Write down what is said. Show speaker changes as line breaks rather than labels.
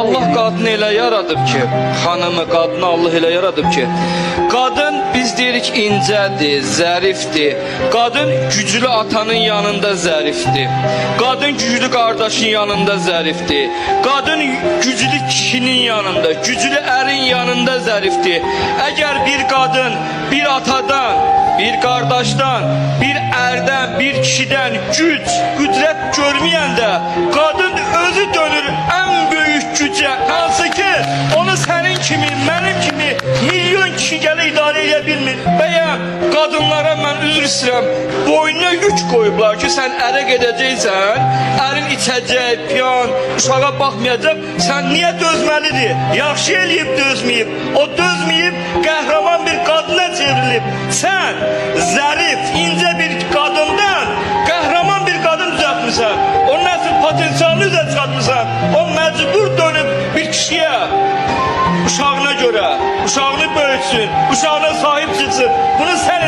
Allah qadını elə yaradıb ki, xanımı, qadını Allah elə yaradıb ki, qadın biz deyirik incədir, zərifdir. Qadın güclü atanın yanında zərifdir. Qadın güclü qardaşın yanında zərifdir. Qadın güclü kişinin yanında, güclü ərin yanında zərifdir. Əgər bir qadın bir atadan, bir qardaşdan, bir ərdən, bir kişidən güc, qüdrət görməyəndə qadın özü dönür ən böyük gücə, hansı ki onu sənin kimi, mənim kimi milyon kişi gələ idarə edə bilmir. Bəyəm qadınlara mən üzr istəyirəm, boynuna yük qoyublar ki, sən ərə gedəcəksən, ərin içəcək, piyan, uşağa baxmayacaq, sən niyə dözməlidir? Yaxşı eləyib dözməyib. O dözməyib, qəhrəman bir qadına çevrilib. Sən zərif, incə bir qadından qəhrəman bir qadın düzəltmisən. Onun əsl potensialını üzə çıxartmısan. O məcbur dönüb bir kişiyə uşağına görə, uşağını böyütsün, uşağına sahib çıxsın. Bunu sən